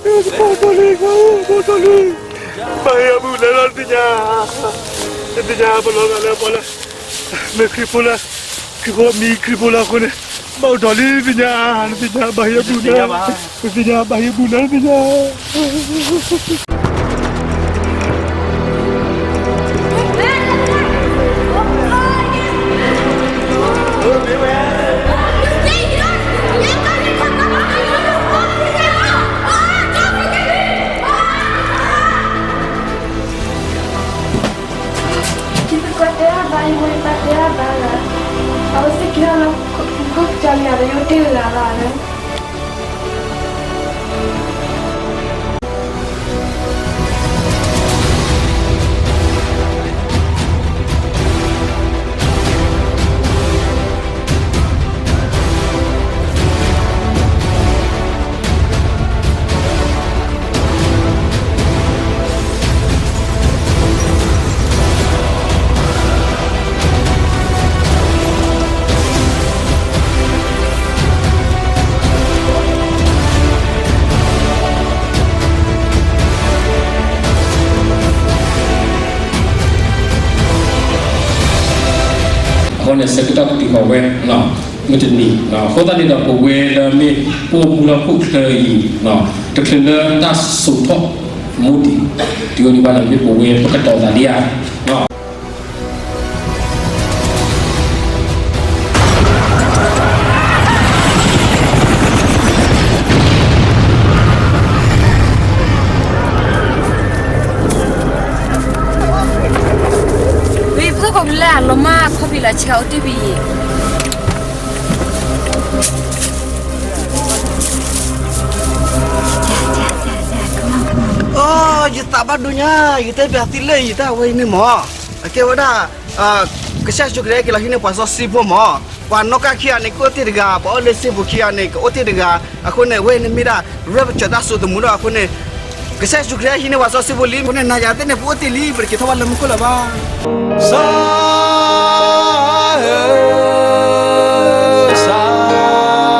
ဘၣ်ဒီးလံ, ဘၣ်ဒီးလံ, ဘၣ်ဟ့ၣ်အဘူးလၢလီၤ နသ့ၣ်ညါ, နသ့ၣ်ညါ ပလီၤဂာ်လၢပှၤလၢ မ့ၢ်ခရံာ်ဖိလၢ, ခရံာ်ဖိမံၤ ခရံာ်ဖိလၢအဃိန့ၣ်, ဘၣ်အိၣ်ဒီးလံ နသ့ၣ်ညါ, နသ့ၣ်ညါ ဘၣ်ဟ့ၣ်အဘူးလၢ, နသ့ၣ်ညါ ဘၣ်ဟ့ၣ်အဘူးလၢ နသ့ၣ်ညါ. ယသကိးတဲအဘၣ် ယမိၢ်ယပၢ်တဲအဘၣ်လၢ အဝဲသ့ၣ်ကဟဲလၢခိၣ်ကစၢ်န့ၣ် အတယိၣ်တ့ၢ်လၢၤဘၣ်လၢ အဃိန့ၣ် ဆၢကတီၢ်ကတုၤဃီၤဝဲ မုၢ်တနံၤ, အဃိသတးန့ၣ်ဒီး ပဝဲလၢမ့ၢ်ပအိၣ်မူလၢဟီၣ်ခိၣ်ချၢအံၤ တချုးလၢတၢ်စိာ်ထီၣ်မူဒံး တုၤအိၣ်ဒံးဘၣ်န့ၣ် မ့ၢ်ပဝဲပကတီၤသးဒံးဧါ. ဝံၤဖိခိၣ်ကလဲၢ်အလီၤမၢ်ခီၣ်ဖံးလၢဆဲးအိၣ်တ့ၢ်ဖံးအံၤ, အိ ယသးဘၣ်ဒိညါ, ယတဲပျးသုလၢယတၢ်ဝဲအံၤန့ၣ်မၢ်, အကဲဝဲဒၣ် ကစၢ်ယ့ၣ်ၡူးခရံာ်ဟဲက့ၤလီၤဟံးန့ၢ်ပှၤစီဆှံဖိမၢ်, ပှၤနီၣ်ကၢ်ခံဂၤန့ၣ် ကအိၣ်တ့ၢ်တဂၤ, ပှၤအိၣ်လၢစ့ပူၤခံဂၤန့ၣ် ကအိၣ်တ့ၢ်တဂၤ, အဃိန့ၣ် အဝဲန့ၣ်မ့ၢ်ဒၣ် rapture တၢ်စိာ်သမူဒီး အဃိန့ၣ် ကစၢ်ယ့ၣ်ၡူးခရံာ်ဟဲဟံးန့ၢ်ပှၤစီဆှံဖိလံ, အဃိန့ၣ် နၤယၤသ့ၣ်န့ၣ် ပအိၣ်တ့ၢ်လံ, ပတက့ၤထီၣ်ဘၣ်လၢမူခိၣ်လၢၤဘၣ်. စးဧၢ, စးဧၢ,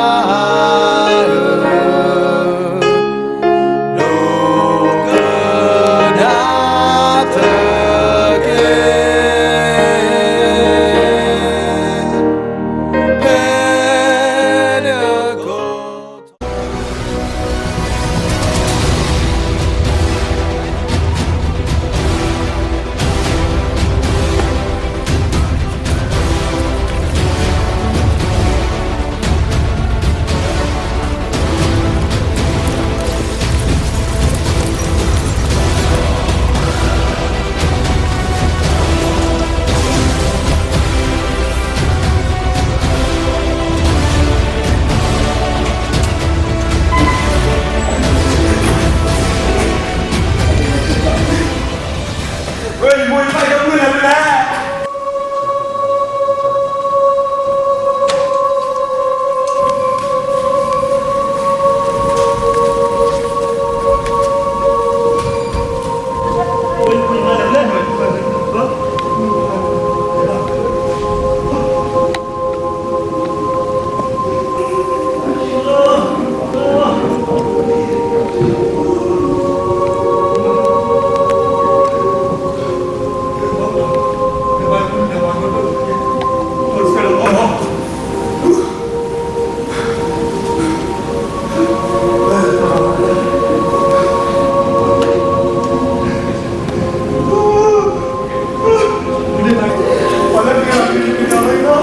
ဒိကနၣ်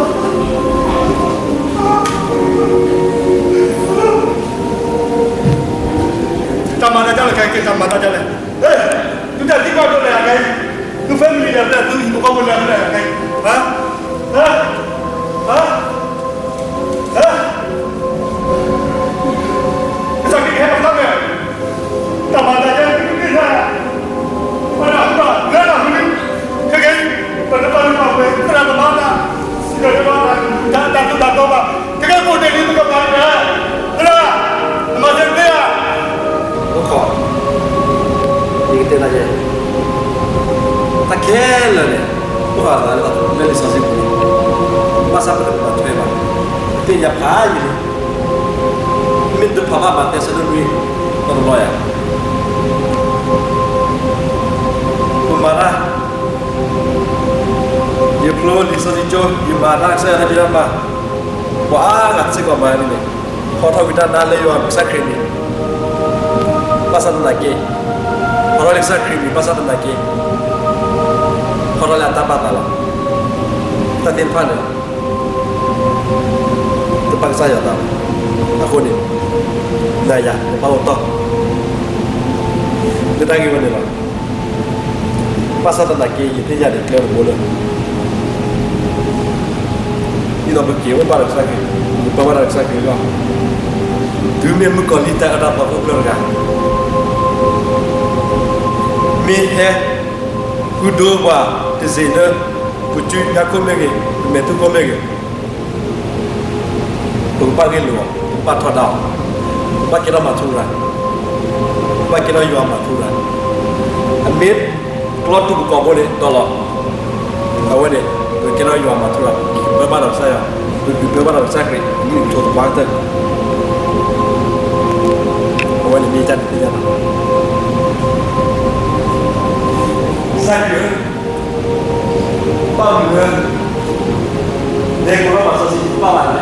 သက့ၤ ဖဲနကီၢ်တၢ်မၤတၢ်ဒ်လဲၣ်, ခဲအံၤ တၢ်မၤတၢ်ဒ်လဲၣ်, သုတၢ်သံကွၢ်ဒိလဲၣ်အခဲအံၤ, သုfamilyလဲၣ်, သုဟံၣ်ဖိဃီဖိလဲၣ်, သုလဲၣ်အခဲအံၤ, ဟါ, ဟါ, ဟါ, ကစၢ်ခရံာ်ကဟဲပဖျါမဲာ်, တၢ်မၤတၢ်ဒ်လဲၣ်, သုကသ့ၣ်ညါ, ပှၤတၢ်ဟူဘၣ်, လဲၤတၢ်ဟူလံ, ခဲကနံၣ်အံၤ ပတပာ်လုၢ်ပာ်ပှ့ၤ သရၣ်သမါတၢ်, တၢ်ဒိၣ်တၢ်ထီဘၣ်, ခဲကနံၣ်အံၤ ပအိၣ်တ့ၢ်လံ ပကမၤတၢ်, သရၣ်, နမၤစၢၤသ့ဧါ. အိၣ်ခိး, ယကတဲနၤယဲ, တၢ်ခဲလၢာ်န့ၣ် အိၣ်ဃာ်သးလၢလံာ်စီဆှံပူၤ, ဘၣ်ဆၣ်ပတဘၣ်ထွဲဘၣ်, ပသ့ၣ်ညါဖးယံာ်လံ, မ့ၢ်တဖးဘၣ်မၤတဲဆၢဒိၣ်လွံၢ်, တလီၤယၤ စီၤယိၤကၠိ ယမၤတၢ်ကစၢ်ယွၤတၢ်ဖံးတၢ်မၤ ပှၤအါဂၤစ့ၢ်ကီးမၤန့ၣ်န့ၣ်, ဟီထီၣ်ကွံာ်တၢ်နါလၢယွၤကစၢ်ခရံာ်န့ၣ်, ဘၣ်ဆၣ်သနာ်က့ ဟီထီၣ်လၢကစၢ်ခရံာ်န့ၣ် ဘၣ်ဆၣ်သနာ်က့ ဟီထီၣ်လၢအတၢ်ဘၣ်သးလီၤ. တၢ်သ့ၣ်တဖၣ်န့ၣ် တဘၣ်ကစၢ်ယွၤသးဘၣ်. အဃိန့ၣ် နၤယၤ ပဘၣ်အိၣ်တီၢ် လၢတၢ်ဂ့ၢ်ဝဲန့ၣ်လီၤ. ဘၣ်ဆၣ်သနာ်က့ ယသ့ၣ်ညါန့ၣ် ကျဲအိၣ်တဘိလၢ ဒ်သိးပက့ၤအိၣ်ဘၣ်ဒီးကစၢ်ခရံာ်, ပကပၢဘၣ်ဒီးကစၢ်ခရံာ်အဂီၢ်, တုၤမ့ၢ်မုၣ်ကီၤလံၢ်တၢ်အၢတၢ်သီအိၣ်ဖျါတဂၤ မ့ၢ်ဟဲဃုဒိပှၤတစ့ၢ်လၢ ပစုညါခိၣ်မ့ၢ်ဂ့ၤ, ပမဲာ်သူခိၣ်မ့ၢ်ဂ့ၤ, ပကဘၣ်ဂ့ၢ်လိာ်အီၤ, ပကဘၣ်ထီဒါအီၤ, ပဘၣ်ကဲထီၣ်မၤထူရၤ, ပဘၣ်ကဲထီၣ်ယွၤမၤထူရၤ, အမ့ၢ်ကျီတူာ်ပကိာ်ဖိန့ၣ် ဒီးလီၤ. အဝဲန့ၣ် ပကဲထီၣ်ယွၤမၤထူရၤ, ပကပၢဘၣ်ဒီးကစၢ်ယွၤ, ပကပၢဘၣ်ဒီးကစၢ်ခရံာ်, ပကပၢဘၣ်ဒီးကစၢ်ခရံာ်, အဝဲန့ၣ်မ့ၢ်တၢ်န့ၣ်သ့ၣ်ညါလီၤ. ကစၢ်ခရံာ်ဧၢ, ဘၣ်မနုၤလၢ နဟဲကိးထီၣ်ပှၤစီဆှံတဘၣ်ဘၣ်လဲၣ်.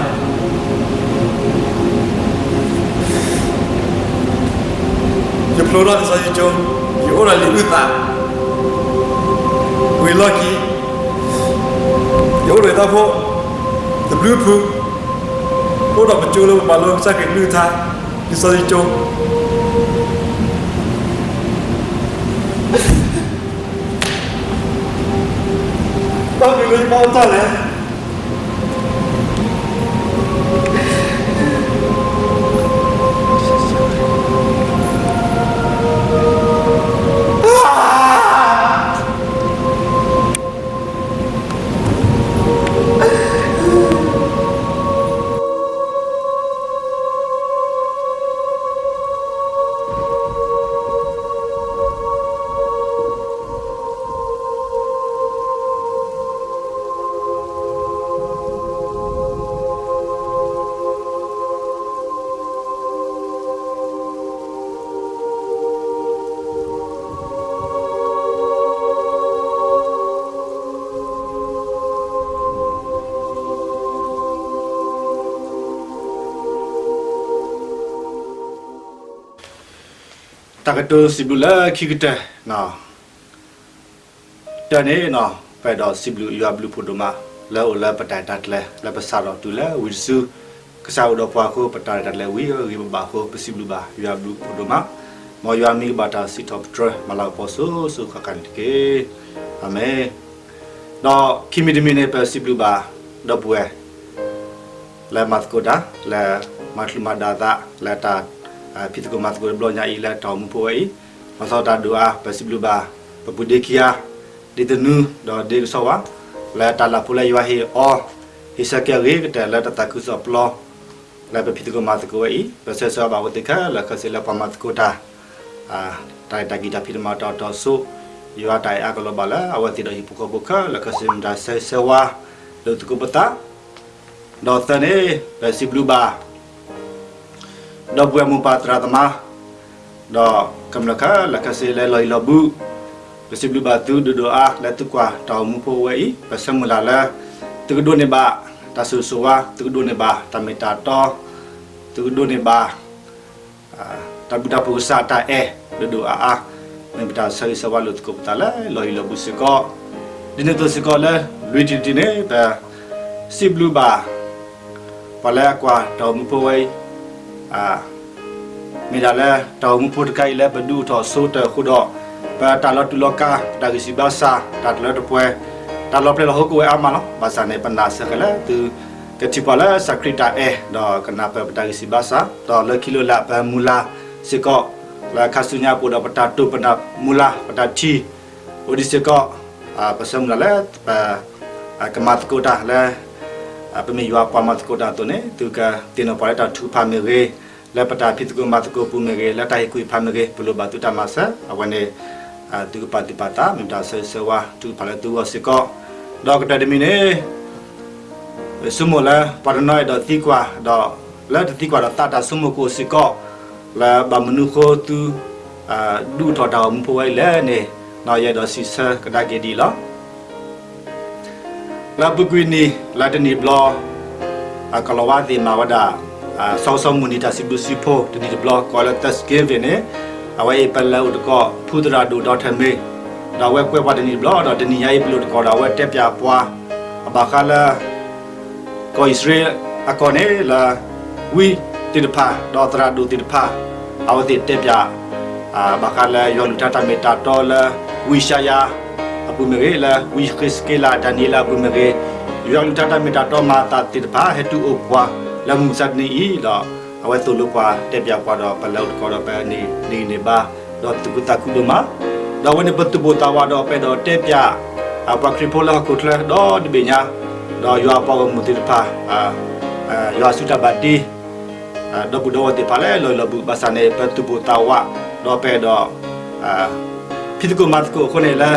ယဖျိထီၣ်လံာ်စီဆှံကၠိ, ယအိၣ်ဒီးလံာ်အုၣ်သး, ဝံၤအလီၢ်ခံ ယအိၣ်ဒီးယတၢ်အိၣ်ဖှိၣ်တဘျုးဖု, အိၣ်ဒီးပကၠိလၢပပာ်လီၤကစၢ်ခရံာ်ကလုၢ်ကထါ, လံာ်စီဆှံကၠိ ဘၣ်မနုၤလၢယဘၣ်အိၣ်တ့ၢ်လဲၣ်. တၢ်ကတိၤစံးဘျုးလၢခံကတၢၢ် တၢ်န့ၣ် ပအဲၣ်ဒိးစံးဘျုးယွၤဘျုးဖှိၣ်ဒိၣ်မး လၢအိၣ်လၢပတၢ်ရဲၣ်တၢ်ကျဲၤ လၢပစးထီၣ်တုၤလၢဝံၤတစု ကစၢ်အိၣ်ဒီးပှၤအဃိ ပတၢ်ရဲၣ်တၢ်ကျဲၤဝံၤအဂ့ၤဘၣ်ဘၣ်အဃိ ပစံးဘျုးဘၣ်ယွၤဘျုးဖှိၣ်ဒိၣ်မး, မ်ယွၤမံၤကဘၣ်တၢ်စံးထီၣ်ပတြၢၤ မၤလၤကပီၤစိၤစိၤဃၣ်ဃၣ်န့ၣ်တက့ၢ်. အၤမ့ၣ်. ဒီးခံမံၤတမံၤန့ၣ် ပစံးဘျုးဘၣ် ဒီပုၢ်ဝဲၢ် လၢမၤသကိးတၢ် လၢမၤချုးမၤဒါသး လၢတၢ် ဖံးသကိးမၤသကိးတဘျီညါအံၤ လၢတၢ်အိၣ်မူဖိဝဲအံၤ, မ်သီတၢ်ဒိၣ်အါ ပစံးဘျုးဘၣ် ပပုၢ်ဒ့ခံဂၤ ဒ့တနူ ဒီးဒ့ကဆီဝါ လၢတၢ်လၢ်ဖိလၢယွၤဟ့ၣ်အီၤ ဟ့ၣ်ဆၢက့ၤအဂ့ၤကတၢၢ်လၢတၢ်သးခုကစီၣ်ပျီ လၢပဖံးသကိးမၤသကိးဝဲအံၤ, ပဆၢဂ့ၤဆၢဝါဘၣ်အဝဲသ့ၣ်ခဲလၢာ်ခဲဆ့လၢပှၤမၤသကိးတၢ် တၢ်အဲၣ်တၢ်ကွံတၢ်ဖံးတၢ်မၤတၢ်အိၣ်တၢ်ဆိး, ယွၤတၢ်အဲၣ်အါကလီၤဘၣ်လၢအဝဲသ့ၣ်ဒီးဟံၣ်ဖိဃီဖိခဲလၢာ်ခဲဆ့ မ့ၢ်တၢ်ဆၢဂ့ၤဆၢဝါ လၢသကိးပသး, ဒီးသၢန့ၣ် ပစံးဘျုးဘၣ် ဒီပုၢ်ဝဲၢ်မိၢ်ပၢ်သရၣ်သမါ ဒီးကမျၢၢ်ခဲလၢာ်ခဲဆ့လၢလီၢ်ယံၤလီၢ်ဘူး, ပစံးဘျုးဘၣ်သုဒိၣ်ဒိၣ်အါလၢသုကွၢ်တၢ်အိၣ်မူဖိဝဲအံၤ, ပဆၢမုၢ်လၢ်လၢ သုကဒိးန့ၢ်ဘၣ် တၢ်ဆိၣ်ဂ့ၤဆိၣ်ဝါ, သုကဒိးန့ၢ်ဘၣ် တၢ်မ့ၢ်တၢ်တီ, သုကဒိးန့ၢ်ဘၣ် တၢ်ဘျုးတၢ်ဖှိၣ်ကစၢ်တၢ်အဲၣ်ဒိၣ်ဒိၣ်အါအါ, မ့ၢ်ပတၢ်ဆၢဂ့ၤဆၢဝါလိာ်သကိးပသးလၢလီၢ်ယံၤလီၢ်ဘူးစ့ၢ်ကီး, ဒ်န့ၣ်အသိးစ့ၢ်ကီးလၢလွံၢ်ထံၣ်တထံၣ်န့ၣ် ပစံးဘျုးဘၣ် ပှၤလၢအကွၢ်တၢ်အိၣ်မူဖိဝဲအံၤ မ့ၢ်ဒၣ်လၢတၢ်အိၣ်မူဖိတခါအံၤလၢပဒုးအိၣ်ထီၣ်အဆိကတၢၢ်အဃိဒီး ပတၢ်လီၤတူာ်လီၤကာ် ပတၢ်ဂံၢ်စၢ်ဘါစၢ် တၢ်တလၢတပှဲၤ တၢ်လီၤပျဲၢ်လီၤဟိကအိၣ်ဝဲအါမးလီၤ. ဘၣ်ဆၣ်န့ၣ် ပနာ်စ့ၢ်ကီးလၢသုကထံၣ်ပှၤလၢကစၢ်ခရံာ်တၢ်အဲၣ် ဒီးကနၢ်ပၢၢ်ပတၢ်ဂံၢ်စၢ်ဘါစၢ် ဒီးလၢခံလၢာ်လၢ်ပမုၢ်လၢ်စ့ၢ်ကီး လၢခါဆူညါအပူၤဒီးပတၢ်တိာ်ပနၢ်မုၢ်လၢ် ပတၢ်ထံၣ် အိၣ်ဒံးစ့ၢ်ကီး ပဆၢမုၢ်လၢ်လၢ ပ ကမၤသကိးတၢ်လၢ ပမ့ၢ်ယွၤပှၤမၤသကိးတၢ်အသိးန့ၣ် သုကသ့ၣ်နီၣ်ပှၤလၢတၢ်ထုကဖၣ်မ့ၢ်ဂ့ၤ, လၢပတၢ်ဖံးသကိးမၤသကိးပူၤမ့ၢ်ဂ့ၤ, လၢတၢ်ဟ့ၣ်ကူၣ်ဟ့ၣ်ဖးမ့ၢ်ဂ့ၤ, ပလိၣ်ဘၣ်သုတၢ်မၤစၢၤ အဝဲန့ၣ် သုကပာ်သူၣ်ပာ်သး မ့ၢ်ပတၢ်ဆၢဂ့ၤဆၢဝါ ထုကဖၣ်လၢသုဂီၢ်စ့ၢ်ကီး, ဒီးကတၢၢ်တမံၤန့ၣ် ဆိကမိၣ်လၢ ပှၤတနီၤအဲၣ်ဒိးသံကွၢ်ဒီး လၢတသံကွၢ်ဒီးသးတၢ်ဆိကမိၣ်ကအိၣ်စ့ၢ်ကီး လၢဘၣ်မနုၤဃိသု ဒုးအိၣ်ထီၣ်တၢ်အိၣ်မူဖိဝဲအံၤလဲၣ်န့ၣ် ယအဲၣ်ဒိးစံးဆၢကဒါက့ၤဒ်အံၤလီၤ. လၢအပူၤကွံာ်နံၤ လၢတနံၤတဘျီ ကီၤလၤဝါသ့ၣ်မၤဝဲဒၣ် စီၤကစီၤမုၢ်နံၤတၢ်စံးဘျုးစံးဖှိၣ်တနံၤတဘျီ ကိးလၢ Thanksgiving န့ၣ် အဝဲအံၤပလဲၤအိၣ်သကိး ဖုသရၣ်ဒိၣ် ဒီးထၢၣ်မ့ၢ် ဒီးအဝဲကွဲးပှၤတနံၤတဘျီ ဒီးတနံၤညါအံၤပလဲၤအိၣ်သကိးဒီး အဝဲတဲပၠးပှၤ ဘၣ်ဃးလၢ ကီၢ်အံၣ်စရ့လးအကီၢ်န့ၣ်လၢ ဝံသ့ၣ်တဖၣ် ဒီးသရၣ်ဒိၣ်သ့ၣ်တဖၣ် အဝဲသ့ၣ်တဲပၠး ဘၣ်ဃးလၢယွၤကလုၢ်ကထါတၢ်မ့ၢ်တၢ်တီလၢ ဝံယၡါယၤအပူၤမ့ၢ်ဂ့ၤ, လၢဝံယဃ့းစက့လး ဒၤနံးယ့လးအပူၤမ့ၢ်ဂ့ၤ, ယွၤကလုၢ်ကထါတၢ်မ့ၢ်တၢ်တီမၤအသးသ့ၣ်တဖၣ် ဟဲတုၤအိၣ်ပှၤလၢမုၢ်မဆါတနံၤအံၤဒီး အဝဲသိၣ်လိပှၤတဲပၠးပှၤဒီး ပလဲၤအိၣ်သကိးဒီးပန့ၢ်ဂံၢ်န့ၢ်ဘါ ဒီးသူၣ်ခုသးခုဒိၣ်မး, ဒီးအဝဲန့ၣ်ပသူၣ်ပိၢ်သးဝးဒီးပအဲၣ်ဒိးတဲပၠး ပှၤခရံာ်ဖိလၢဟီၣ်ခိၣ်ချၢဒီတဘ့ၣ်ညါ, ဒီးယွၤအပှၤဂီၢ်မုၢ်သ့ၣ်တဖၣ် ယွၤအစုတၢ်ဘၣ်တ့ ဒီပုၢ်ဒီဝဲၢ်သ့ၣ်တဖၣ်လၢလီၤလီၤဘုး ဘၣ်ဆၣ်န့ၣ် ပသူၣ်ပိၢ်သးဝး ဒီးပအဲၣ်ဒိး ဖံးသကိးမၤသကိးအဃိန့ၣ်လၢ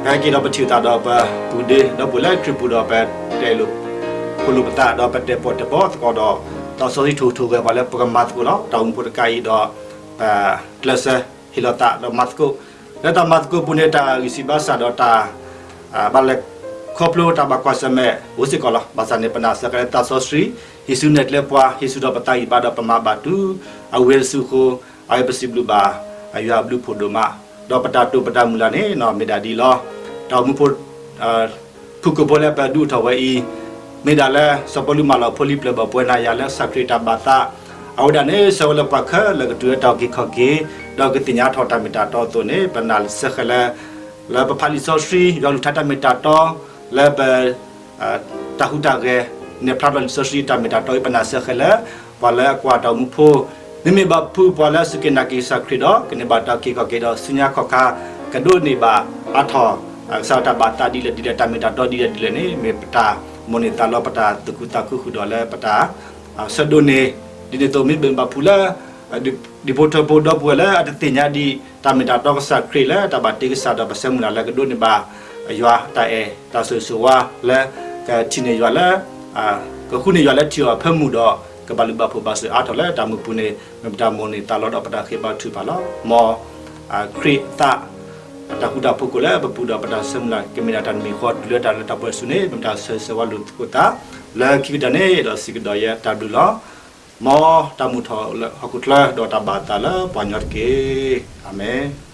ပဟဲက့ၤဒီးပထံၣ်သးဒီးပပုၢ်ဒ့ ဒီပုၢ်ဝဲၢ်လၢခရံာ်ပူၤဒီး ပတဲလိာ် ဖိးလိာ်ပသးဒီးပတဲပီၣ်တဲပီသကိးဒီး သးစီဆှံထိၣ်ထိၣ်ဂဲၤပှၤလၢပကမၤသကိးလီၤ. တၢ်အိၣ်မူဖိတခါအံၤဒီး ပကျဲးစၢးဟ့ၣ်လီၤသးဒီးမၤသကိး, လၢတၢ်မၤသကိးပူၤန့ၣ် တၢ်ဂံၢ်စၢ်ဘါစၢ်ဒီးတၢ် ဘၣ်လဲၤခီဖျိတၢ်ဘၣ်ကွၢ်ဆၢၣ်မဲာ်အိၣ်စ့ၢ်ကီးလီၤ. ဘၣ်ဆၣ်န့ၣ် ပနာ်စၢၤဃဲၤလၢသးစီဆှံ ဟ့ၣ်ဆူနဲၣ်ကျဲပှၤ ဟ့ၣ်ဆူဒီးပသးဂံၢ်ဘါဒီးပမၤဘၣ်တုၤ အဝံၤတစုဃိ အဝဲပစံးဘျုးဘၣ် ယွၤအဘျုးဖှိၣ်ဒိၣ်မး, ဒီးပတၢ်တိာ်ပတၢ်မုၢ်လၢ်န့ၣ် မ့ၢ်ဒၣ်ဒ်လီၤ. တၢ်အိၣ်မူဖိ ဖုၣ်ကိာ်ဖိလၢပဒုးအိၣ်ထီၣ်ဝဲအံၤ, မ့ၢ်ဒၣ်လၢစီၤပီလူးမၤလီၤဖိလံၤပျၢၤဘၣ်ပှဲၤနၤယၤလၢကစၢ်ခရံာ်တၢ်ဘၣ်သး, အဝဲဒၣ်န့ၣ် ဆှၢဝဲလၢပှၤခဲလၢာ်ကတုၤလၢတၢ်အုၣ်က့ၤခီၣ်က့ၤ, ဒီးကသ့ၣ်ညါထီၣ်တၢ်မ့ၢ်တၢ်တီအသိးန့ၣ် ပနာ်စၢၤဃဲၤလၢ လၢပဖးလံာ်စီဆှံ ယွၤကလုၢ်ကထါတၢ်မ့ၢ်တၢ်တီ လၢပ တၢ်ဟူးတၢ်ဂဲၤ နဲၣ်ဖျါထီၣ်လံာ်စီဆှံတၢ်မ့ၢ်တၢ်တီအံၤ ပနာ်စၢၤဃဲၤလၢ ပှၤလၢအကွၢ်တၢ်အိၣ်မူဖိ, မ့မ့ၢ်ဘၣ်ဖုးပှၤလၢအစူၢ်က့ၤနာ်က့ၤကစၢ်ခရံာ်ဒီး ကန့ၢ်ဘၣ်တၢ်အုၣ်က့ၤခီၣ်က့ၤဒီးဆူညါခီၣ်ခါ ကဒိးန့ၢ်ဘၣ်အါထီၣ် ကစၢ်တၢ်ဘၣ်သးဒ်လဲၣ်ဒ်လဲၣ် တၢ်မ့ၢ်တၢ်တီဒ်လဲၣ်ဒ်လဲၣ်န့ၣ် မ့ၢ်ပတၢ်မိၣ်န့ၢ်သးလီ ပတၢ်သူၣ်ခုသးခုဃုာ်ဒီးလၢပတၢ် ဆၢဒိးန့ၢ်, ဒ်န့ၣ်အသိးမ့ၢ်ဘၣ်ဖုးလၢ ဒံၣ်ဖိထၢဖိဒီပုၢ်ဝဲၢ်လၢအတသ့ၣ်ညါဒံး တၢ်မ့ၢ်တၢ်တီကစၢ်ခရံာ်လၢတၢ်ဘၣ်တ့ကစၢ်ဒီးပဆၢမုၢ်လၢ်လၢကဒိးန့ၢ်ဘၣ် ယွၤတၢ်အဲၣ်တၢ်ဆိၣ်ဂ့ၤဆိၣ်ဝါလၢ ကထံၣ်န့ၢ်ယွၤလၢ ကဃုန့ၢ်ယွၤလၢထံၣ်အီၤအဖၢမုၢ်ဒီး ကဘၣ်လုၢ်ဘၣ်ဖှိၣ်ဘၣ်စၢၤအါထီၣ်လၢတၢ်မုၢ်ပူၤန့ၣ် မ့ၢ်ပတၢ်မိၣ်န့ၢ်သးလီဒီးပတၢ်ဃ့ဘါထုကဖၣ်လီၤ. မ်ခရံာ်အသး တၢ်ဃူတၢ်ဖိးကိးလၢပပူၤဒီးပတၢ်ဆၢမုၢ်လၢ် ကမ့ၢ်ဒၣ်တၢ်တမံၤဃီတုၤလၢတၢ်လၢတၢ်ပှဲၤဆူန့ၣ် မ့ၢ်တၢ်ဆၢဂ့ၤဆၢဝါလိာ်သကိးသး လၢခံကတၢၢ်န့ၣ်ဒီးစံးကဒီးယဲတၢ်ဘျုးလီၤ. မ်တၢ်မုာ်ထီၣ်လၢဟီၣ်ခိၣ်ချၢဒီးတၢ်ဘၣ်သးလၢပှၤကညီတက့ၢ်. အၤမ့ၣ်.